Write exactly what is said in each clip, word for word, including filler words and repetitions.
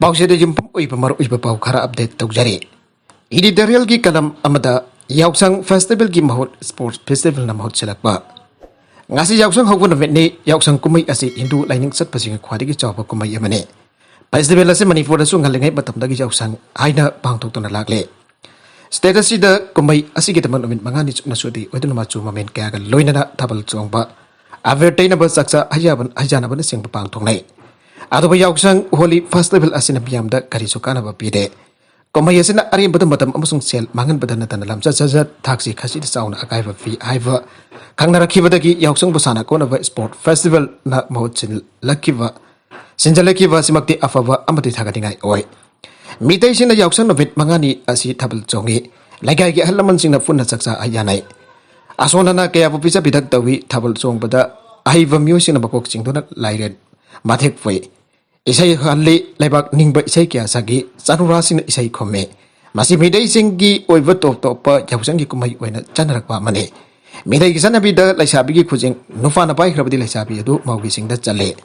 ꯄꯥꯎꯆꯦꯗ ꯌꯨꯝꯐꯝ ꯑꯣꯏꯕ ꯃꯔꯨꯑꯣꯏꯕ ꯄꯥꯎ ꯈꯔ ꯑꯞꯗꯦꯠ ꯇꯧꯖꯔꯤ꯫ ꯏꯗꯤꯇꯣꯔꯤꯌꯦꯜꯒꯤ ꯀꯂꯝ ꯑꯃꯗ ꯌꯥꯎꯁꯪ ꯐꯦꯁꯇꯤꯚꯦꯜꯒꯤ ꯃꯍꯨꯠ ꯁ꯭ꯄꯣꯔꯠꯁ ꯐꯦꯁꯇꯤꯚꯦꯜꯅ ꯃꯍꯨꯠ ꯁꯤꯜꯂꯛꯄ꯫ ꯉꯁꯤ ꯌꯥꯎꯁꯪ ꯍꯧꯕ ꯅꯨꯃꯤꯠꯅꯤ꯫ ꯌꯥꯎꯁꯪ ꯀꯨꯝꯍꯩ ꯑꯁꯤ ꯍꯤꯟꯗꯨ ꯂꯥꯏꯅꯤꯡ ꯆꯠꯄꯁꯤꯡꯒꯤ ꯈ꯭ꯋꯥꯏꯗꯒꯤ ꯆꯥꯎꯕ ꯀꯨꯝꯍꯩ ꯑꯃꯅꯤ꯫ ꯐꯦꯁꯇꯤꯚꯦꯜ ꯑꯁꯤ ꯃꯅꯤꯄꯨꯔꯗꯁꯨ ꯉꯜꯂꯤꯉꯩ ꯃꯇꯝꯗꯒꯤ ꯌꯥꯎꯁꯪ ꯍꯥꯏꯅ ꯄꯥꯡꯊꯣꯛꯇꯨꯅ ꯂꯥꯛꯂꯤ꯫ ꯁ꯭ꯇꯦꯠ ꯑꯁꯤꯗ ꯀꯨꯝꯍꯩ ꯑꯁꯤꯒꯤꯗꯃꯛ ꯅꯨꯃꯤꯠ ꯃꯉꯥꯅꯤ ꯆꯨꯞꯅ ꯁꯨꯇꯤ ꯑꯣꯏꯗꯨꯅ ꯃꯆꯨ ꯃꯃꯦꯟ ꯀꯌꯥꯒ ꯂꯣꯏꯅꯅ ꯊꯥꯕꯜ ꯆꯣꯡꯕ, ꯑꯕꯦꯔ ꯇꯩꯅꯕ, ꯆꯥꯛꯆꯥ ꯍꯩꯖꯥꯕ-, ꯍꯩꯖꯥꯅꯕꯅꯆꯤꯡꯕ ꯄꯥꯡꯊꯣꯛꯅꯩ꯫ ꯑꯗꯨꯕꯨ ꯌꯥꯎꯁꯪ ꯍꯣꯂꯤ ꯐꯦꯁꯇꯤꯚꯦꯜ ꯑꯁꯤꯅ ꯃꯤꯌꯥꯝꯗ ꯀꯔꯤꯁꯨ ꯀꯥꯟꯅꯕ ꯄꯤꯗꯦ꯫ ꯀꯨꯝꯍꯩ ꯑꯁꯤꯅ ꯑꯔꯦꯝꯕꯗ ꯃꯇꯝ ꯑꯃꯁꯨꯡ ꯁꯦꯜ ꯃꯥꯡꯍꯟꯕꯗ ꯅꯠꯇꯅ ꯂꯝꯆꯠ ꯁꯥꯖꯠ ꯊꯥꯛꯁꯤ ꯈꯥꯁꯤꯗ ꯆꯥꯎꯅ ꯑꯀꯥꯏꯕ ꯄꯤ ꯍꯥꯏꯕ ꯈꯪꯅꯔꯛꯈꯤꯕꯗꯒꯤ ꯌꯥꯎꯁꯪꯕꯨ ꯁꯥꯟꯅ ꯈꯣꯠꯅꯕ ꯁ꯭ꯄꯣꯔꯠ ꯐꯦꯁꯇꯤꯚꯦꯜꯅ ꯃꯍꯨꯠ ꯁꯤꯜꯂꯛꯈꯤꯕ, ꯁꯤꯟꯖꯜꯂꯛꯈꯤꯕ ꯑꯁꯤꯃꯛꯇꯤ ꯑꯐꯕ ꯑꯃꯗꯤ ꯊꯥꯒꯠꯅꯤꯡꯉꯥꯏ ꯑꯣꯏ꯫ ꯃꯤꯇꯩꯁꯤꯡꯅ ꯌꯥꯎꯁꯪ ꯅꯨꯃꯤꯠ ꯃꯉꯥꯅꯤ ꯑꯁꯤ ꯊꯥꯕꯜ ꯆꯣꯡꯉꯤ꯫ ꯂꯩꯀꯥꯏꯒꯤ ꯑꯍꯜ ꯂꯃꯟꯁꯤꯡꯅ ꯄꯨꯟꯅ ꯆꯥꯛꯆꯥ ꯍꯩꯖꯥꯟꯅꯩ꯫ ꯑꯁꯣꯟ ꯑꯅꯥ ꯀꯌꯥꯕꯨ ꯄꯤꯖ ꯄꯤꯊꯛ ꯇꯧꯏ꯫ ꯊꯥꯕꯜ ꯆꯣꯡꯕꯗ ꯑꯍꯩꯕ ꯃꯤꯑꯣꯏꯁꯤꯡꯅ ꯃꯀꯣꯛ ꯆꯤꯡꯗꯨꯅ ꯂꯥꯏꯔꯦꯟ ꯃꯊꯦꯛ ꯐꯨꯏ꯫ ꯏꯁꯩ ꯍꯜꯂꯤ, ꯂꯩꯕꯥꯛ ꯅꯤꯡꯕ ꯏꯁꯩ ꯀꯌꯥ ꯁꯛꯏ꯫ ꯆꯥꯅꯨꯔꯥꯁꯤꯡꯅ ꯏꯁꯩ ꯈꯨꯝꯃꯤ꯫ ꯃꯁꯤ ꯃꯤꯇꯩꯁꯤꯡꯒꯤ ꯑꯣꯏꯕ ꯇꯣꯞ ꯇꯣꯞꯄ ꯌꯥꯎꯁꯪꯒꯤ ꯀꯨꯝꯍꯩ ꯑꯣꯏꯅ ꯆꯠꯅꯔꯛꯄ ꯑꯃꯅꯤ꯫ ꯃꯤꯇꯩꯒꯤ ꯆꯠꯅꯕꯤꯗ ꯂꯩꯁꯥꯕꯤꯒꯤ ꯈꯨꯖꯦꯡ ꯅꯨꯄꯥꯅ ꯄꯥꯏꯈ꯭ꯔꯕꯗꯤ ꯂꯩꯁꯥꯕꯤ ꯑꯗꯨ ꯃꯧꯒꯤ ꯁꯤꯡꯗ ꯆꯜꯂꯤ꯫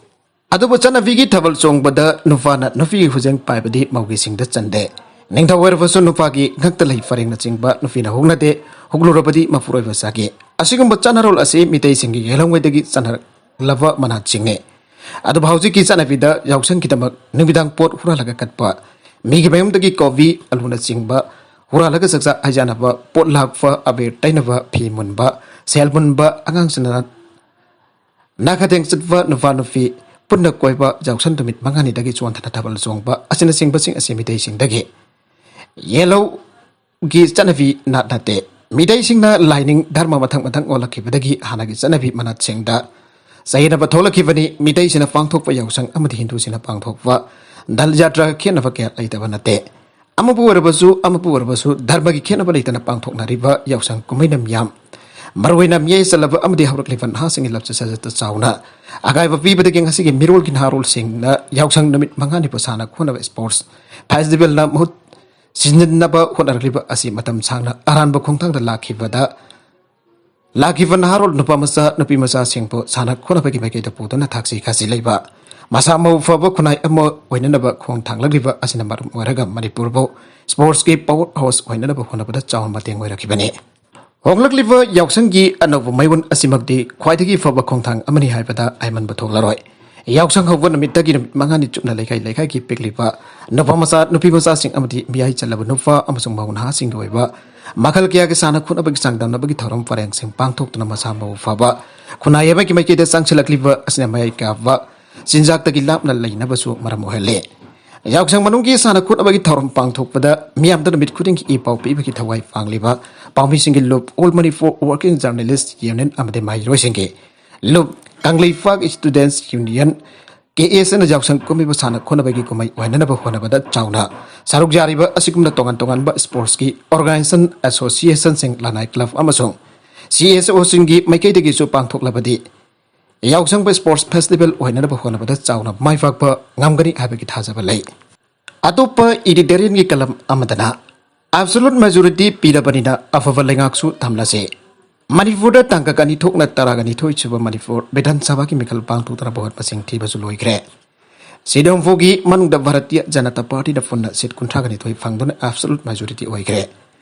ꯑꯗꯨꯕꯨ ꯆꯠꯅꯕꯤꯒꯤ ꯊꯥꯕꯜ ꯆꯣꯡꯕꯗ ꯅꯨꯄꯥꯅ ꯅꯨꯄꯤꯒꯤ ꯈꯨꯖꯦꯡ ꯄꯥꯏꯕꯗꯤ ꯃꯧꯒꯤ ꯁꯤꯡꯗ ꯆꯟꯗꯦ꯫ ꯅꯤꯡꯊꯧ ꯑꯣꯏꯔꯕꯁꯨ ꯅꯨꯄꯥꯒꯤ ꯉꯛꯇ ꯂꯩ ꯄꯔꯦꯡꯅꯆꯤꯡꯕ ꯅꯨꯄꯤꯅ ꯍꯨꯛꯅꯗꯦ, ꯍꯨꯛꯂꯨꯔꯕꯗꯤ ꯃꯄꯨꯔꯣꯏꯕ ꯆꯥꯒꯦ꯫ ꯑꯁꯤꯒꯨꯝꯕ ꯆꯠꯅꯔꯣꯜ ꯑꯁꯤ ꯃꯤꯇꯩꯁꯤꯡꯒꯤ ꯌꯦꯜꯍꯧꯉꯩꯗꯒꯤ ꯆꯠꯅꯔꯛꯂꯕ ꯃꯅꯥꯠꯁꯤꯡꯅꯤ꯫ ꯑꯗꯨꯕꯨ ꯍꯧꯖꯤꯛꯀꯤ ꯆꯠꯅꯕꯤꯗ ꯌꯥꯎꯁꯪꯒꯤꯗꯃꯛ ꯅꯨꯃꯤꯗꯥꯡ ꯄꯣꯠ ꯍꯨꯔꯥꯜꯂꯒ ꯀꯠꯄ, ꯃꯤꯒꯤ ꯃꯌꯨꯝꯗꯒꯤ ꯀꯣꯕꯤ, ꯑꯂꯨꯅꯆꯤꯡꯕ ꯍꯨꯔꯥꯜꯂꯒ ꯆꯥꯛꯆꯥ ꯍꯩꯖꯥꯟꯅꯕ, ꯄꯣꯠ ꯂꯥꯛꯄ, ꯑꯕꯦꯔ ꯇꯩꯅꯕ, ꯐꯤ ꯃꯨꯟꯕ, ꯁꯦꯜ ꯃꯨꯟꯕ, ꯑꯉꯥꯡꯁꯤꯡꯅ ꯅꯥꯈꯗꯦꯡ ꯆꯠꯄ, ꯅꯨꯄꯥ ꯅꯨꯄꯤ ꯄꯨꯟꯅ ꯀꯣꯏꯕ, ꯌꯥꯎꯁꯪ ꯅꯨꯃꯤꯠ ꯃꯉꯥꯅꯤꯗꯒꯤ ꯆꯣꯟꯊꯅ ꯊꯥꯕꯜ ꯆꯣꯡꯕ ꯑꯁꯤꯅꯆꯤꯡꯕꯁꯤꯡ ꯑꯁꯤ ꯃꯤꯇꯩꯁꯤꯡꯗꯒꯤ ꯌꯦꯜꯍꯧꯒꯤ ꯆꯠꯅꯕꯤ ꯅꯥꯠ ꯅꯠꯇꯦ꯫ ꯃꯤꯇꯩꯁꯤꯡꯅ ꯂꯥꯏꯅꯤꯡ ꯙꯔꯃ ꯃꯊꯪ ꯃꯊꯪ ꯑꯣꯜꯂꯛꯈꯤꯕꯗꯒꯤ ꯍꯥꯟꯅꯒꯤ ꯆꯠꯅꯕꯤ ꯃꯅꯥꯠꯁꯤꯡꯗ ꯆꯌꯦꯠꯅꯕ ꯊꯣꯛꯂꯛꯈꯤꯕꯅꯤ꯫ ꯃꯤꯇꯩꯁꯤꯡꯅ ꯄꯥꯡꯊꯣꯛꯄ ꯌꯥꯎꯁꯪ ꯑꯃꯗꯤ ꯍꯤꯟꯗꯨꯁꯤꯡꯅ ꯄꯥꯡꯊꯣꯛꯄ ꯗꯜ ꯖꯥꯇ꯭ꯔꯥ ꯈꯦꯠꯅꯕ ꯀꯌꯥ ꯂꯩꯇꯕ ꯅꯠꯇꯦ꯫ ꯑꯃꯕꯨ ꯑꯣꯏꯔꯕꯁꯨ, ꯑꯃꯕꯨ ꯑꯣꯏꯔꯕꯁꯨ, ꯙꯔꯃꯒꯤ ꯈꯦꯠꯅꯕ ꯂꯩꯇꯅ ꯄꯥꯡꯊꯣꯛꯅꯔꯤꯕ ꯌꯥꯎꯁꯪ ꯀꯨꯝꯍꯩꯅ ꯃꯤꯌꯥꯝ, ꯃꯔꯨꯑꯣꯏꯅ ꯃꯤꯌꯥꯏ ꯆꯜꯂꯕ ꯑꯃꯗꯤ ꯍꯧꯔꯛꯂꯤꯕ ꯅꯍꯥꯁꯤꯡꯒꯤ ꯂꯝꯆꯠ ꯁꯥꯖꯠꯇ ꯆꯥꯎꯅ ꯑꯀꯥꯏꯕ ꯄꯤꯕꯗꯒꯤ ꯉꯁꯤꯒꯤ ꯃꯤꯔꯣꯜꯒꯤ ꯅꯍꯥꯔꯣꯜꯁꯤꯡꯅ ꯌꯥꯎꯁꯪ ꯅꯨꯃꯤꯠ ꯃꯉꯥꯅꯤꯕꯨ ꯁꯥꯟꯅ ꯈꯣꯠꯅꯕ ꯁ꯭ꯄꯣꯔꯠꯁ ꯐꯦꯁꯇꯤꯚꯦꯜꯅ ꯃꯍꯨꯠ ꯁꯤꯖꯤꯟꯅꯕ ꯍꯣꯠꯅꯔꯛꯂꯤꯕ ꯑꯁꯤ ꯃꯇꯝ ꯁꯥꯡꯅ ꯑꯔꯥꯟꯕ ꯈꯣꯡꯊꯥꯡꯗ ꯂꯥꯛꯈꯤꯕꯗ ꯂꯥꯛꯈꯤꯕ ꯅꯍꯥꯔꯣꯜ ꯅꯨꯄꯥ ꯃꯆꯥ, ꯅꯨꯄꯤ ꯃꯆꯥꯁꯤꯡꯕꯨ ꯁꯥꯟꯅ ꯈꯣꯠꯅꯕꯒꯤ ꯃꯥꯏꯀꯩꯗ ꯄꯨꯗꯨꯅ ꯊꯥꯛꯁꯤ ꯈꯥꯁꯤ ꯂꯩꯕ, ꯃꯁꯥ ꯃꯎ ꯐꯕ ꯈꯨꯟꯅꯥꯏ ꯑꯃ ꯑꯣꯏꯅꯅꯕ ꯈꯣꯡ ꯊꯥꯡꯂꯛꯂꯤꯕ ꯑꯁꯤꯅ ꯃꯔꯝ ꯑꯣꯏꯔꯒ ꯃꯅꯤꯄꯨꯔꯕꯨ sportsꯀꯤ power house ꯑꯣꯏꯅꯅꯕ ꯍꯣꯠꯅꯕꯗ ꯆꯥꯎꯅ ꯃꯇꯦꯡ ꯑꯣꯏꯔꯛꯈꯤꯕꯅꯤ꯫ ꯍꯣꯡꯂꯛꯂꯤꯕ ꯌꯥꯎꯁꯪꯒꯤ ꯑꯅꯧꯕ ꯃꯌꯣꯟ ꯑꯁꯤꯃꯛꯇꯤ ꯈ꯭ꯋꯥꯏꯗꯒꯤ ꯐꯕ ꯈꯣꯡꯊꯥꯡ ꯑꯃꯅꯤ ꯍꯥꯏꯕꯗ ꯍꯥꯏꯃꯟꯕ ꯊꯣꯛꯂꯔꯣꯏ꯫ ꯌꯥꯎꯁꯪ ꯍꯧꯕ ꯅꯨꯃꯤꯠꯇꯒꯤ ꯅꯨꯃꯤꯠ ꯃꯉꯥꯅꯤ ꯆꯨꯞꯅ ꯂꯩꯀꯥꯏ ꯂꯩꯀꯥꯏꯒꯤ ꯄꯤꯛꯂꯤꯕ ꯅꯨꯄꯥ ꯃꯆꯥ, ꯅꯨꯄꯤ ꯃꯆꯥꯁꯤꯡ ꯑꯃꯗꯤ ꯃꯤꯌꯥꯏ ꯆꯜꯂꯕ ꯅꯨꯄꯥ ꯑꯃꯁꯨꯡ ꯃꯧ ꯅꯍꯥꯁꯤꯡꯒꯤ ꯑꯣꯏꯕ ꯃꯈꯜ ꯀꯌꯥꯒꯤ ꯁꯥꯟꯅ ꯈꯣꯠꯅꯕꯒꯤ ꯆꯥꯡꯗꯝꯅꯕꯒꯤ ꯊꯧꯔꯝ ꯄꯔꯦꯡꯁꯤꯡ ꯄꯥꯡꯊꯣꯛꯇꯨꯅ ꯃꯁꯥ ꯃꯎ ꯐꯕ ꯈꯨꯟꯅꯥꯏ ꯑꯃꯒꯤ ꯃꯥꯏꯀꯩꯗ ꯆꯪꯁꯤꯜꯂꯛꯂꯤꯕ ꯑꯁꯤꯅ ꯃꯌꯥꯏ ꯀꯥꯕ ꯆꯤꯟꯖꯥꯛꯇꯒꯤ ꯂꯥꯞꯅ ꯂꯩꯅꯕꯁꯨ ꯃꯔꯝ ꯑꯣꯏꯍꯜꯂꯤ꯫ ꯌꯥꯎꯁꯪ ꯃꯅꯨꯡꯒꯤ ꯁꯥꯟꯅ ꯈꯣꯠꯅꯕꯒꯤ ꯊꯧꯔꯝ ꯄꯥꯡꯊꯣꯛꯄꯗ ꯃꯤꯌꯥꯝꯗ ꯅꯨꯃꯤꯠ ꯈꯨꯗꯤꯡꯒꯤ ꯏ ꯄꯥꯎ ꯄꯤꯕꯒꯤ ꯊꯋꯥꯏ ꯄꯥꯡꯂꯤꯕ ꯄꯥꯎꯃꯤꯁꯤꯡꯒꯤ ꯂꯨꯞ All Manipur Working Journalist Union ꯑꯃꯗꯤ ꯃꯍꯩꯔꯣꯏꯁꯤꯡꯒꯤ ꯂꯨꯞ Kangleipak Students Union, K S N ꯅ ꯌꯥꯎꯁꯪ ꯀꯨꯝꯃꯤꯕ ꯁꯥꯟꯅ ꯈꯣꯠꯅꯕꯒꯤ ꯀꯨꯝꯍꯩ ꯑꯣꯏꯍꯟꯅꯕ ꯍꯣꯠꯅꯕꯗ ꯆꯥꯎꯅ ꯁꯔꯨꯛ ꯌꯥꯔꯤꯕ ꯑꯁꯤꯒꯨꯝꯅ ꯇꯣꯉꯥꯟ ꯇꯣꯉꯥꯟꯕ sportsꯀꯤ organization, associationꯁꯤꯡ, ꯂꯅꯥꯏ club ꯑꯃꯁꯨꯡ C S Oꯁꯤꯡꯒꯤ ꯃꯥꯏꯀꯩꯗꯒꯤꯁꯨ ꯄꯥꯡꯊꯣꯛꯂꯕꯗꯤ ꯌꯥꯎꯁꯪꯕꯨ sports festival ꯑꯣꯏꯍꯟꯅꯕ ꯍꯣꯠꯅꯕꯗ ꯆꯥꯎꯅ ꯃꯥꯏ ꯄꯥꯛꯄ ꯉꯝꯒꯅꯤ ꯍꯥꯏꯕꯒꯤ ꯊꯥꯖꯕ ꯂꯩ꯫ ꯑꯇꯣꯞꯄ editorialꯒꯤ column ꯑꯃꯗꯅ absolute majority ꯄꯤꯔꯕꯅꯤꯅ ꯑꯐꯕ ꯂꯩꯉꯥꯛꯁꯨ ꯊꯝꯂꯁꯤ꯫ ꯃꯅꯤꯄꯨꯔꯗ ꯇꯥꯡꯀꯛ ꯑꯅꯤ ꯊꯣꯛꯅ ꯇꯔꯥꯒ ꯅꯤꯊꯣꯏ ꯁꯨꯕ ꯃꯅꯤꯄꯨꯔ ꯕꯤꯙꯥꯟ ꯁꯚꯥꯒꯤ ꯃꯤꯈꯜ ꯄꯥꯡꯊꯣꯛꯇꯅ ꯚꯣꯠ ꯃꯁꯤꯡ ꯊꯤꯕꯁꯨ ꯂꯣꯏꯈ꯭ꯔꯦ꯫ ꯁꯤꯠ ꯍꯨꯝꯐꯨꯒꯤ ꯃꯅꯨꯡꯗ ꯚꯥꯔꯇꯤꯌ ꯖꯅꯇꯥ ꯄꯥꯔꯇꯤꯅ ꯄꯨꯟꯅ ꯁꯤꯠ ꯀꯨꯟꯊ꯭ꯔꯥꯒ ꯅꯤꯊꯣꯏ ꯐꯪꯗꯨꯅ absolute majority ꯑꯣꯏꯈ꯭ꯔꯦ꯫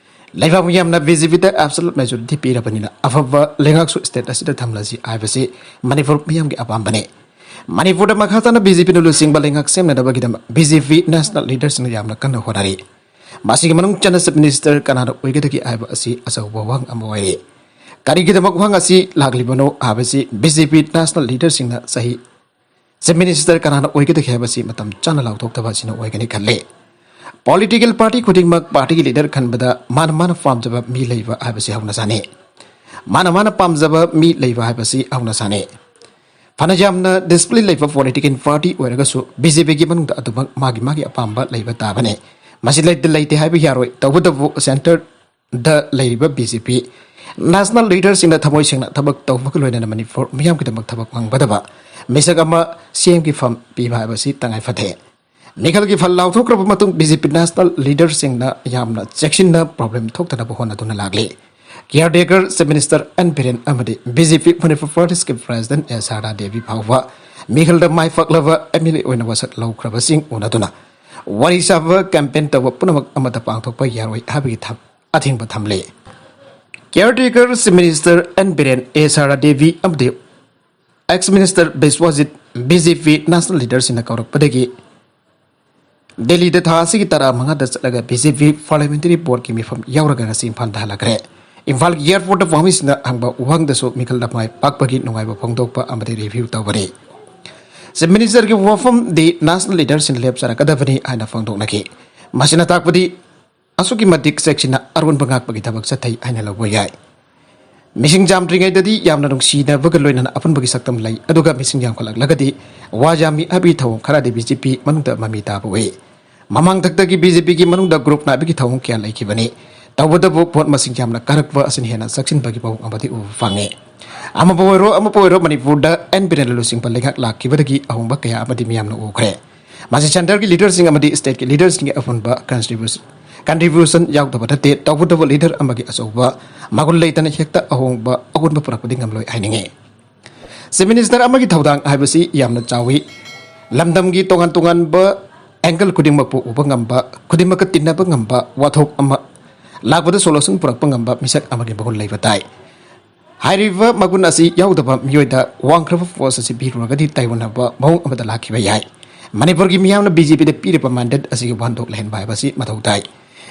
ꯂꯩꯕꯥꯛ ꯃꯤꯌꯥꯝꯅ BJPꯗ absolute majority ꯄꯤꯔꯕꯅꯤꯅ ꯑꯐꯕ ꯂꯩꯉꯥꯛꯁꯨ state ꯑꯁꯤꯗ ꯊꯝꯂꯁꯤ ꯍꯥꯏꯕꯁꯤ ꯃꯅꯤꯄꯨꯔ ꯃꯤꯌꯥꯝꯒꯤ ꯑꯄꯥꯝꯕꯅꯤ꯫ ꯃꯅꯤꯄꯨꯔꯗ ꯃꯈꯥ ꯇꯥꯅ BJPꯅ ꯂꯨꯆꯤꯡꯕ ꯂꯩꯉꯥꯛ ꯁꯦꯝꯅꯅꯕꯒꯤꯗꯃꯛ BJP national leaderꯁꯤꯡꯅ ꯌꯥꯝꯅ ꯀꯟꯅ ꯍꯣꯠꯅꯔꯤ꯫ ꯃꯁꯤꯒꯤ ꯃꯅꯨꯡ ꯆꯟꯅ chief minister ꯀꯅꯥꯅ ꯑꯣꯏꯒꯗꯒꯦ ꯍꯥꯏꯕ ꯑꯁꯤ ꯑꯆꯧꯕ ꯋꯥꯍꯪ ꯑꯃ ꯑꯣꯏꯔꯤ꯫ ꯀꯔꯤꯒꯤꯗꯃꯛ ꯋꯥꯍꯪ ꯑꯁꯤ ꯂꯥꯛꯂꯤꯕꯅꯣ ꯍꯥꯏꯕꯁꯤ BJP national leaderꯁꯤꯡꯅ ꯆꯍꯤ chief minister ꯀꯅꯥꯅ ꯑꯣꯏꯒꯗꯒꯦ ꯍꯥꯏꯕꯁꯤ ꯃꯇꯝ ꯆꯥꯅ ꯂꯥꯎꯊꯣꯛꯇꯕ ꯑꯁꯤꯅ ꯑꯣꯏꯒꯅꯤ ꯈꯜꯂꯤ꯫ Political party ꯈꯨꯗꯤꯡꯃꯛ partyꯒꯤ leader ꯈꯟꯕꯗ ꯃꯥꯅ ꯃꯥꯅ ꯄꯥꯝꯖꯕ ꯃꯤ ꯂꯩꯕ ꯍꯥꯏꯕꯁꯤ ꯍꯧꯅꯁꯥꯅꯤ꯫ ꯃꯥꯅ ꯃꯥꯅ ꯄꯥꯝꯖꯕ ꯃꯤ ꯂꯩꯕ ꯍꯥꯏꯕꯁꯤ ꯍꯧꯅꯁꯥꯅꯤ꯫ ꯐꯅ ꯌꯥꯝꯅ discipline ꯂꯩꯕ political party ꯑꯣꯏꯔꯒꯁꯨ BJPꯒꯤ ꯃꯅꯨꯡꯗ ꯑꯗꯨꯃꯛ ꯃꯥꯒꯤ ꯃꯥꯒꯤ ꯑꯄꯥꯝꯕ ꯂꯩꯕ ꯇꯥꯕꯅꯤ꯫ ꯃꯁꯤ ꯂꯩꯇ ꯂꯩꯇꯦ ꯍꯥꯏꯕ ꯌꯥꯔꯣꯏ꯫ ꯇꯧꯕꯇꯕꯨ centreꯗ ꯂꯩꯔꯤꯕ BJP national leaderꯁꯤꯡꯅ ꯊꯃꯣꯏ ꯁꯦꯡꯅ ꯊꯕꯛ ꯇꯧꯕꯒ ꯂꯣꯏꯅꯅ ꯃꯅꯤꯄꯨꯔ ꯃꯤꯌꯥꯝꯒꯤꯗꯃꯛ ꯊꯕꯛ ꯐꯪꯒꯗꯕ ꯃꯤꯁꯛ ꯑꯃ CMꯒꯤ ꯐꯝ ꯄꯤꯕ ꯍꯥꯏꯕꯁꯤ ꯇꯉꯥꯏ ꯐꯗꯦ꯫ ꯃꯤꯈꯜꯒꯤ ꯐꯜ ꯂꯥꯎꯊꯣꯛꯈ꯭ꯔꯕ ꯃꯇꯨꯡ BJP national leaderꯁꯤꯡꯅ ꯌꯥꯝꯅ ꯆꯦꯛꯁꯤꯟꯅ problem ꯊꯣꯛꯇꯅꯕ ꯍꯣꯠꯅꯗꯨꯅ ꯂꯥꯛꯂꯤ꯫ Caretaker chief minister N Biren ꯑꯃꯗꯤ BJP Manipur Pradesh president S Sarda Devi ꯐꯥꯎꯕ ꯃꯤꯈꯜꯗ ꯃꯥꯏ ꯄꯥꯛꯂꯕ ꯑꯦꯝ ꯑꯦꯜ ꯑꯦ ꯑꯣꯏꯅ ꯋꯥꯁꯛ ꯂꯧꯈ꯭ꯔꯕꯁꯤꯡ ꯎꯅꯗꯨꯅ ꯋꯥꯔꯤ ꯁꯥꯕ ꯀꯦꯝꯄꯦꯟ ꯇꯧꯕ ꯄꯨꯝꯅꯃꯛ ꯑꯃꯠꯇ ꯄꯥꯡꯊꯣꯛꯄ ꯌꯥꯔꯣꯏ ꯍꯥꯏꯕꯒꯤ ꯊꯝ-, ꯑꯊꯤꯡꯕ ꯊꯝꯂꯦ꯫ ꯀꯤꯌꯔ ꯇꯦꯀꯔ ꯆꯤꯐ ꯃꯤꯅꯤꯁꯇꯔ ꯑꯦꯟ ꯕꯤꯔꯦꯟ, ꯑꯦ ꯁꯥꯔꯥ ꯗꯦꯕꯤ ꯑꯃꯗꯤ ꯑꯦꯛꯁ ꯃꯤꯅꯤꯁꯇꯔ ꯕꯤꯁ꯭ꯋꯥꯖꯤꯠ ꯕꯤ ꯖꯦ ꯄꯤ ꯅꯦꯁꯅꯦꯜ ꯂꯤꯗꯔꯁꯤꯡꯅ ꯀꯧꯔꯛꯄꯗꯒꯤ ꯗꯦꯜꯂꯤꯗ ꯊꯥ ꯑꯁꯤꯒꯤ ꯇꯔꯥꯃꯉꯥꯗ ꯆꯠꯂꯒ ꯕꯤ ꯖꯦ ꯄꯤ ꯄꯥꯔꯂꯤꯌꯥꯃꯦꯟꯇꯔꯤ ꯕꯣꯔꯗꯀꯤ ꯃꯤꯐꯝ ꯌꯥꯎꯔꯒ ꯉꯁꯤ ꯏꯝꯐꯥꯜꯗ ꯍꯜꯂꯛꯈ꯭ꯔꯦ꯫ ꯏꯝꯐꯥꯜꯒꯤ ꯑꯦꯌꯔꯄꯣꯔꯠꯇ ꯄꯥꯎꯃꯤꯁꯤꯡꯅ ꯍꯪꯕ ꯋꯥꯍꯪꯗꯁꯨ ꯃꯤꯈꯜꯗ ꯃꯥꯏ ꯄꯥꯛꯄꯒꯤ ꯅꯨꯡꯉꯥꯏꯕ ꯐꯣꯡꯗꯣꯛꯄ ꯑꯃꯗꯤ ꯔꯤꯚ꯭ꯌꯨ ꯇꯧꯕꯅꯤ꯫ ꯆꯤꯐ ꯃꯤꯅꯤꯁꯇꯔꯒꯤ ꯋꯥꯐꯝꯗꯤ ꯅꯦꯁꯅꯦꯜ ꯂꯤꯗꯔꯁꯤꯡ ꯂꯦꯞꯆꯔꯛꯀꯗꯕꯅꯤ ꯍꯥꯏꯅ ꯐꯣꯡꯗꯣꯛꯅꯈꯤ꯫ ꯃꯁꯤꯅ ꯇꯥꯛꯄꯗꯤ ꯑꯁꯨꯛꯀꯤ ꯃꯇꯤꯛ ꯆꯦꯛꯁꯤꯟꯅ ꯑꯔꯣꯟꯕ ꯉꯥꯛꯄꯒꯤ ꯊꯕꯛ ꯆꯠꯊꯩ ꯍꯥꯏꯅ ꯂꯧꯕ ꯌꯥꯏ꯫ ꯃꯤꯁꯤꯡ ꯌꯥꯝꯗ꯭ꯔꯤꯉꯩꯗꯗꯤ ꯌꯥꯝꯅ ꯅꯨꯡꯁꯤꯅꯕꯒ ꯂꯣꯏꯅꯅ ꯑꯄꯨꯟꯕꯒꯤ ꯁꯛꯇꯝ ꯂꯩ, ꯑꯗꯨꯒ ꯃꯤꯁꯤꯡ ꯌꯥꯝꯈꯠꯂꯛꯂꯒꯗꯤ ꯋꯥ ꯌꯥꯝꯃꯤ ꯍꯥꯏꯕꯒꯤ ꯊꯧꯑꯣꯡ ꯈꯔꯗꯤ ꯕꯤ ꯖꯦ ꯄꯤ ꯃꯅꯨꯡꯗ ꯃꯃꯤ ꯇꯥꯕ ꯎꯏ꯫ ꯃꯃꯥꯡ ꯊꯛꯇꯒꯤ ꯕꯤ ꯖꯦ ꯄꯤꯒꯤ ꯃꯅꯨꯡꯗ ꯒ꯭ꯔꯨꯞ ꯅꯥꯏꯕꯒꯤ ꯊꯧꯑꯣꯡ ꯀꯌꯥ ꯂꯩꯈꯤꯕꯅꯤ꯫ ꯇꯧꯕꯇꯕꯨ ꯚꯣꯠ ꯃꯁꯤꯡ ꯌꯥꯝꯅ ꯀꯥꯔꯛꯄ ꯑꯁꯤꯅ ꯍꯦꯟꯅ ꯆꯥꯛꯁꯤꯟꯕꯒꯤ ꯃꯑꯣꯡ ꯑꯃꯗꯤ ꯎꯕ ꯐꯪꯉꯤ꯫ ꯑꯃꯕꯨ ꯑꯣꯏꯔꯣ, ꯑꯃꯕꯨ ꯑꯣꯏꯔꯣ, ꯃꯅꯤꯄꯨꯔꯗ ꯑꯦꯟ ꯕꯤꯔꯦꯟꯅ ꯂꯨꯆꯤꯡꯕ ꯂꯩꯉꯥꯛ ꯂꯥꯛꯈꯤꯕꯗꯒꯤ ꯑꯍꯣꯡꯕ ꯀꯌꯥ ꯑꯃꯗꯤ ꯃꯤꯌꯥꯝꯅ ꯎꯈ꯭ꯔꯦ꯫ ꯃꯁꯤ ꯁꯦꯟꯇꯔꯒꯤ ꯂꯤꯗꯔꯁꯤꯡ ꯑꯃꯗꯤ ꯁ꯭ꯇꯦꯠꯀꯤ ꯂꯤꯗꯔꯁꯤꯡꯒꯤ ꯑꯄꯨꯟꯕ ꯀꯟꯇ꯭ꯔꯤꯕ꯭ꯌꯨꯁꯟ, ꯀꯟꯇ꯭ꯔꯤꯕ꯭ꯌꯨꯁꯟ ꯌꯥꯎꯗꯕ ꯅꯠꯇꯦ꯫ ꯇꯧꯕꯇꯕꯨ ꯂꯤꯗꯔ ꯑꯃꯒꯤ ꯑꯆꯧꯕ ꯃꯒꯨꯟ ꯂꯩꯇꯅ ꯍꯦꯛꯇ ꯑꯍꯣꯡꯕ, ꯑꯑꯣꯟꯕ ꯄꯨꯔꯛꯄꯗꯤ ꯉꯝꯂꯣꯏ ꯍꯥꯏꯅꯤꯡꯉꯤ꯫ ꯆꯤꯐ ꯃꯤꯅꯤꯁꯇꯔ ꯑꯃꯒꯤ ꯊꯧꯗꯥꯡ ꯍꯥꯏꯕꯁꯤ ꯌꯥꯝꯅ ꯆꯥꯎꯏ꯫ ꯂꯝꯗꯝꯒꯤ ꯇꯣꯉꯥꯟ ꯇꯣꯉꯥꯟꯕ ꯑꯦꯡꯒꯜ ꯈꯨꯗꯤꯡꯃꯛꯄꯨ ꯎꯕ ꯉꯝꯕ, ꯈꯨꯗꯤꯡꯃꯛꯀ ꯇꯤꯟꯅꯕ ꯉꯝꯕ, ꯋꯥꯊꯣꯛ ꯑꯃ ꯂꯥꯛꯄꯗ ꯁꯣꯂꯨꯁꯟ ꯄꯨꯔꯛꯄ ꯉꯝꯕ ꯃꯤꯁꯛ ꯑꯃꯒꯤ ꯃꯒꯨꯟ ꯂꯩꯕ ꯇꯥꯏ꯫ ꯍꯥꯏꯔꯤꯕ ꯃꯒꯨꯟ ꯑꯁꯤ ꯌꯥꯎꯗꯕ ꯃꯤꯑꯣꯏꯗ ꯋꯥꯡꯈ꯭ꯔꯕ ꯄꯣꯁ ꯑꯁꯤ ꯄꯤꯔꯨꯔꯒꯗꯤ ꯇꯥꯏꯑꯣꯟꯅꯕ ꯃꯑꯣꯡ ꯑꯃꯗ ꯂꯥꯛꯈꯤꯕ ꯌꯥꯏ꯫ ꯃꯅꯤꯄꯨꯔꯒꯤ ꯃꯤꯌꯥꯝꯅ ꯕꯤ ꯖꯦ ꯄꯤꯗ ꯄꯤꯔꯤꯕ ꯃꯦꯟꯗꯦꯠ ꯑꯁꯤꯒꯤ ꯋꯥꯍꯟꯊꯣꯛ ꯂꯩꯍꯟꯕ ꯍꯥꯏꯕꯁꯤ ꯃꯊꯧ ꯇꯥꯏ꯫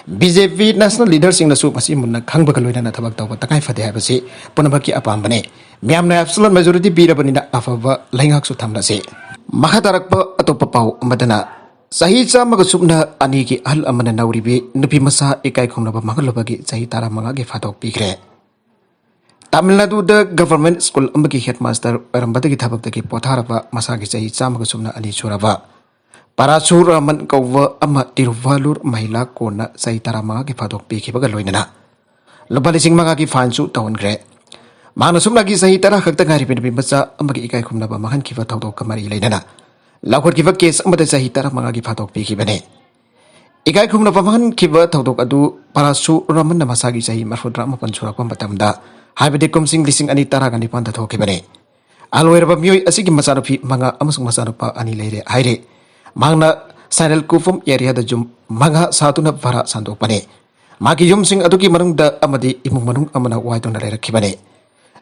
ꯕꯤ ꯖꯦ ꯄꯤ ꯅꯦꯁꯅꯦꯜ ꯂꯤꯗꯔꯁꯤꯡꯅꯁꯨ ꯃꯁꯤ ꯃꯨꯟꯅ ꯈꯪꯕꯒ ꯂꯣꯏꯅꯅ ꯊꯕꯛ ꯇꯧꯕ ꯇꯉꯥꯏ ꯐꯗꯦ ꯍꯥꯏꯕꯁꯤ ꯄꯨꯝꯅꯃꯛꯀꯤ ꯑꯄꯥꯝꯕꯅꯤ꯫ ꯃꯤꯌꯥꯝꯅ ꯑꯦꯕꯁꯣꯂꯨꯠ ꯃꯦꯖꯣꯔꯤꯇꯤ ꯄꯤꯔꯕꯅꯤꯅ ꯑꯐꯕ ꯂꯩꯉꯥꯛꯁꯨ ꯊꯝꯂꯁꯤ꯫ ꯃꯈꯥ ꯇꯥꯔꯛꯄ ꯑꯇꯣꯞꯄ ꯄꯥꯎ ꯑꯃꯗꯅ, ꯆꯍꯤ ꯆꯥꯝꯃꯒ ꯁꯨꯞꯅ ꯑꯅꯤꯒꯤ ꯑꯍꯜ ꯑꯃꯅ ꯅꯧꯔꯤꯕꯤ ꯅꯨꯄꯤ ꯃꯆꯥ ꯏꯀꯥꯏ ꯈꯨꯝꯅꯕ ꯃꯥꯡꯍꯜꯂꯨꯕꯒꯤ ꯆꯍꯤ ꯇꯔꯥꯃꯉꯥꯒꯤ ꯐꯥꯗꯣꯛ ꯄꯤꯈ꯭ꯔꯦ꯫ ꯇꯥꯃꯤꯜ ꯅꯥꯗꯨꯗ ꯒꯚꯔꯟꯃꯦꯟꯠ ꯁ꯭ꯀꯨꯜ ꯑꯃꯒꯤ ꯍꯦꯗꯃꯥꯁꯇꯔ ꯑꯣꯏꯔꯝꯕꯗꯒꯤ ꯊꯕꯛꯇꯒꯤ ꯄꯣꯊꯥꯔꯕ ꯃꯁꯥꯒꯤ ꯆꯍꯤ ꯆꯥꯝꯃꯒ ꯁꯨꯞꯅ ꯑꯅꯤ ꯁꯨꯔꯕ ꯄꯔꯥꯁꯨ ꯔꯥꯃꯟ ꯀꯧꯕ ꯑꯃ ꯇꯤꯔꯨꯚꯥꯂꯨꯔ ꯃꯍꯤꯂꯥ ꯀꯣꯔꯠꯅ ꯆꯍꯤ ꯇꯔꯥꯃꯉꯥꯒꯤ ꯐꯥꯗꯣꯛ ꯄꯤꯈꯤꯕꯒ ꯂꯣꯏꯅꯅ ꯂꯨꯄꯥ ꯂꯤꯁꯤꯡ ꯃꯉꯥꯒꯤ ꯐꯥꯏꯟꯁꯨ ꯇꯧꯍꯟꯈ꯭ꯔꯦ꯫ ꯃꯍꯥꯛꯅ ꯁꯨꯞꯅꯒꯤ ꯆꯍꯤ ꯇꯔꯥ ꯈꯛꯇ ꯉꯥꯏꯔꯤꯕ ꯅꯨꯄꯤ ꯃꯆꯥ ꯑꯃꯒꯤ ꯏꯀꯥꯏ ꯈꯨꯝꯅꯕ ꯃꯥꯡꯍꯟꯈꯤꯕ ꯊꯧꯗꯣꯛꯀ ꯃꯔꯤ ꯂꯩꯅꯅ ꯂꯧꯈꯠꯈꯤꯕ ꯀꯦꯁ ꯑꯃꯗ ꯆꯍꯤ ꯇꯔꯥꯃꯉꯥꯒꯤ ꯐꯥꯗꯣꯛ ꯄꯤꯈꯤꯕꯅꯤ꯫ ꯏꯀꯥꯏ ꯈꯨꯝꯅꯕ ꯃꯥꯡꯍꯟꯈꯤꯕ ꯊꯧꯗꯣꯛ ꯑꯗꯨ ꯄꯔꯥꯁꯨ ꯔꯥꯃꯟꯅ ꯃꯁꯥꯒꯤ ꯆꯍꯤ ꯃꯔꯐꯨꯇꯔꯥꯃꯥꯄꯟ ꯁꯨꯔꯛꯄ ꯃꯇꯝꯗ, ꯍꯥꯏꯕꯗꯤ ꯀꯨꯝꯁꯤꯡ ꯂꯤꯁꯤꯡ ꯑꯅꯤ ꯇꯔꯥꯒ ꯅꯤꯄꯥꯟꯗ ꯊꯣꯛꯈꯤꯕꯅꯤ꯫ ꯑꯍꯜ ꯑꯣꯏꯔꯕ ꯃꯤꯑꯣꯏ ꯑꯁꯤꯒꯤ ꯃꯆꯥꯅꯨꯄꯤ ꯃꯉꯥ ꯑꯃꯁꯨꯡ ꯃꯆꯥꯅꯨꯄ ꯑꯅꯤ ꯂꯩꯔꯦ ꯍꯥꯏꯔꯦ꯫ ꯃꯍꯥꯛꯅ ꯁꯥꯏꯔꯦꯜ ꯀꯨꯐꯝ ꯑꯦꯔꯤꯌꯥꯗ ꯌꯨꯝ ꯃꯉꯥ ꯁꯥꯗꯨꯅ ꯚꯔꯥ ꯁꯟꯗꯣꯛꯄꯅꯤ꯫ ꯃꯍꯥꯛꯀꯤ ꯌꯨꯝꯁꯤꯡ ꯑꯗꯨꯒꯤ ꯃꯅꯨꯡꯗ ꯑꯃꯗꯤ ꯏꯃꯨꯡ ꯃꯅꯨꯡ ꯑꯃꯅ ꯋꯥꯏꯗꯨꯅ ꯂꯩꯔꯛꯈꯤꯕꯅꯤ꯫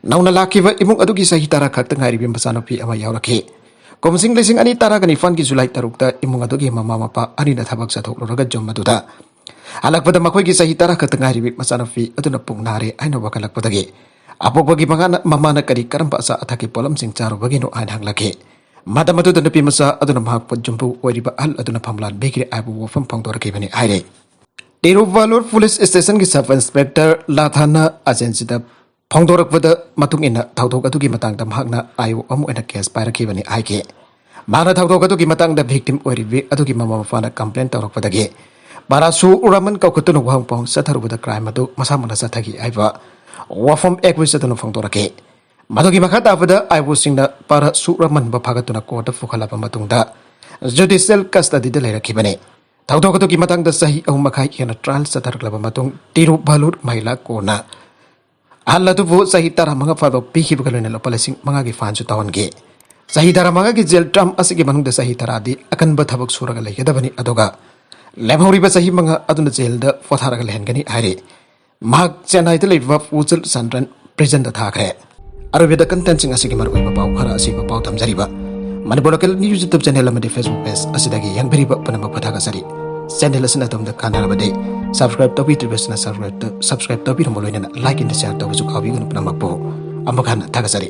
ꯅꯧꯅ ꯂꯥꯛꯈꯤꯕ ꯏꯃꯨꯡ ꯑꯗꯨꯒꯤ ꯆꯍꯤ ꯇꯔꯥ ꯈꯛꯇ ꯉꯥꯏꯔꯤꯕ ꯃꯆꯥꯅꯨꯄꯤ ꯑꯃ ꯌꯥꯎꯔꯛꯈꯤ꯫ ꯀꯨꯝꯁꯤꯡ ꯂꯤꯁꯤꯡ ꯑꯅꯤ ꯇꯔꯥꯒ ꯅꯤꯄꯥꯟꯒꯤ ꯖꯨꯂꯥꯏ ꯇꯔꯨꯛꯇ ꯏꯃꯨꯡ ꯑꯗꯨꯒꯤ ꯃꯃꯥ ꯃꯄꯥ ꯑꯅꯤꯅ ꯊꯕꯛ ꯆꯠꯊꯣꯛꯂꯨꯔꯒ ꯌꯨꯝ ꯑꯗꯨꯗ ꯍꯜꯂꯛꯄꯗ ꯃꯈꯣꯏꯒꯤ ꯆꯍꯤ ꯇꯔꯥ ꯈꯛꯇ ꯉꯥꯏꯔꯤꯕꯤ ꯃꯆꯥꯅꯨꯄꯤ ꯑꯗꯨꯅ ꯄꯨꯛ ꯅꯥꯔꯦ ꯍꯥꯏꯅ ꯋꯥꯀꯠꯂꯛꯄꯗꯒꯤ ꯑꯄꯣꯛꯄꯒꯤ ꯃꯉꯥꯅ ꯃꯃꯥꯅ ꯀꯔꯤ ꯀꯔꯝꯕ ꯑꯆꯥ ꯑꯊꯛꯀꯤ ꯄꯣꯠꯂꯝꯁꯤꯡ ꯆꯥꯔꯨꯕꯒꯤꯅꯣ ꯍꯥꯏꯅ ꯍꯪꯂꯛꯈꯤ꯫ ꯃꯇꯝ ꯑꯗꯨꯗ ꯅꯨꯄꯤ ꯃꯆꯥ ꯑꯗꯨꯅ ꯃꯍꯥꯛꯄꯨ ꯌꯨꯝꯕꯨ ꯑꯣꯏꯔꯤꯕ ꯑꯍꯜ ꯑꯗꯨꯅ ꯐꯝꯂꯥꯟꯕꯤꯈ꯭ꯔꯦ ꯍꯥꯏꯕ ꯋꯥꯐꯝ ꯐꯣꯡꯗꯣꯔꯛꯈꯤꯕꯅꯤ ꯍꯥꯏꯔꯦ꯫ ꯇꯤꯔꯨꯚꯥꯂꯨꯔ ꯄꯨꯂꯤꯁ ꯁ꯭ꯇꯦꯁꯟꯒꯤ ꯁꯕ ꯏꯟꯁꯄꯦꯛꯇꯔ ꯂꯥꯊꯥꯅ ꯑꯦꯖꯦꯟꯁꯤꯗ ꯐꯣꯡꯗꯣꯔꯛꯄꯗ ꯃꯇꯨꯡ ꯏꯟꯅ ꯊꯧꯗꯣꯛ ꯑꯗꯨꯒꯤ ꯃꯇꯥꯡꯗ ꯃꯍꯥꯛꯅ ꯑꯥꯏ ꯑꯣ ꯑꯃ ꯑꯣꯏꯅ ꯀꯦꯁ ꯄꯥꯏꯔꯛꯈꯤꯕꯅꯤ ꯍꯥꯏꯈꯤ꯫ ꯃꯍꯥꯛꯅ ꯊꯧꯗꯣꯛ ꯑꯗꯨꯒꯤ ꯃꯇꯥꯡꯗ ꯚꯤꯛꯇꯤꯝ ꯑꯣꯏꯔꯤꯕꯤ ꯑꯗꯨꯒꯤ ꯃꯃꯥ ꯃꯄꯥꯅ ꯀꯝꯄ꯭ꯂꯦꯟ ꯇꯧꯔꯛꯄꯗꯒꯤ ꯄꯥꯔꯥꯁꯨ ꯔꯥꯃꯟ ꯀꯧꯈꯠꯇꯨꯅ ꯋꯥꯍꯪ ꯄꯥꯎꯍꯪ ꯆꯠꯊꯔꯨꯕꯗ ꯀ꯭ꯔꯥꯏꯝ ꯑꯗꯨ ꯃꯁꯥꯃꯛꯅ ꯆꯠꯊꯈꯤ ꯍꯥꯏꯕ ꯋꯥꯐꯝ ꯑꯦꯀ꯭ꯌꯨꯁ ꯑꯗꯨꯅ ꯐꯣꯡꯗꯣꯔꯛꯈꯤ꯫ ꯃꯗꯨꯒꯤ ꯃꯈꯥ ꯇꯥꯕꯗ ꯑꯥꯏ ꯑꯣꯁꯤꯡꯅ ꯄꯥꯔꯥꯁꯨ ꯔꯥꯃꯟꯕꯨ ꯐꯥꯒꯠꯇꯨꯅ ꯀꯣꯔꯠꯇ ꯄꯨꯈꯠꯂꯕ ꯃꯇꯨꯡꯗ ꯖꯨꯗꯤꯁꯤꯌꯦꯜ ꯀꯁꯇꯗꯤꯗ ꯂꯩꯔꯛꯈꯤꯕꯅꯤ꯫ ꯊꯧꯗꯣꯛ ꯑꯗꯨꯒꯤ ꯃꯇꯥꯡꯗ ꯆꯍꯤ ꯑꯍꯨꯝ ꯃꯈꯥꯏ ꯍꯦꯟꯅ ꯇ꯭ꯔꯥꯏꯜ ꯆꯠꯊꯔꯛꯂꯕ ꯃꯇꯨꯡ ꯇꯤꯔꯨꯚꯥꯂꯨꯔ ꯃꯍꯤꯂꯥ ꯀꯣꯔꯠꯅ ꯑꯍꯜ ꯑꯗꯨꯕꯨ ꯆꯍꯤ ꯇꯔꯥꯃꯉꯥ ꯐꯥꯕ ꯄꯤꯈꯤꯕꯒ ꯂꯣꯏꯅꯅ ꯂꯨꯄꯥ ꯂꯤꯁꯤꯡ ꯃꯉꯥꯒꯤ ꯐꯥꯏꯟꯁꯨ ꯇꯧꯍꯟꯈꯤ꯫ ꯆꯍꯤ ꯇꯔꯥꯃꯉꯥꯒꯤ ꯖꯦꯜ ꯇꯔꯝ ꯑꯁꯤꯒꯤ ꯃꯅꯨꯡꯗ ꯆꯍꯤ ꯇꯔꯥꯗꯤ ꯑꯀꯟꯕ ꯊꯕꯛ ꯁꯨꯔꯒ ꯂꯩꯒꯗꯕꯅꯤ, ꯑꯗꯨꯒ ꯂꯦꯝꯍꯧꯔꯤꯕ ꯆꯍꯤ ꯃꯉꯥ ꯑꯗꯨꯅ ꯖꯦꯜꯗ ꯄꯣꯊꯥꯔꯒ ꯂꯩꯍꯟꯒꯅꯤ ꯍꯥꯏꯔꯤ꯫ ꯃꯍꯥꯛ ꯆꯦꯟꯅꯥꯏꯗ ꯂꯩꯕ ꯄꯨꯖꯜ ꯆꯟꯗ꯭ꯔꯟ ꯄ꯭ꯔꯤꯖꯟꯗ ꯊꯥꯈ꯭ꯔꯦ꯫ ꯑꯔꯣꯏꯕꯗ ꯀꯟꯇꯦꯟꯁꯤꯡ ꯑꯁꯤꯒꯤ ꯃꯔꯨꯑꯣꯏꯕ ꯄꯥꯎ ꯈꯔ ꯑꯁꯤꯕꯨ ꯄꯥꯎ ꯊꯝꯖꯔꯤꯕ Manipur local news YouTube channel ꯑꯃꯗꯤ ꯐꯦꯁꯕꯨꯛ ꯄꯦꯖ ꯑꯁꯤꯗꯒꯤ ꯌꯦꯡꯕꯤꯔꯤꯕ ꯄꯨꯝꯅꯃꯛꯄꯨ ꯊꯥꯒꯠꯆꯔꯤ꯫ ꯆꯦꯅꯦꯜ ꯑꯁꯤꯅ ꯑꯗꯣꯝꯗ ꯀꯥꯟꯅꯔꯕꯗꯤ ꯁꯕꯁꯀ꯭ꯔꯥꯏꯕ ꯇꯧꯕꯤꯗ꯭ꯔꯤꯕꯁꯤꯅ ꯁꯕꯁꯀ꯭ꯔꯥꯏꯕ ꯇꯧ-, ꯁꯕꯁꯀ꯭ꯔꯥꯏꯕ ꯇꯧꯕꯤꯔꯝꯕ ꯂꯣꯏꯅꯅ ꯂꯥꯏꯛ ꯑꯦꯟ ꯁꯤꯌꯥꯔ ꯇꯧꯕꯁꯨ ꯀꯥꯎꯕꯤꯒꯅꯨ ꯄꯨꯝꯅꯃꯛꯄꯨ꯫ ꯑꯃꯨꯛ ꯍꯟꯅ ꯊꯥꯒꯠꯆꯔꯤ꯫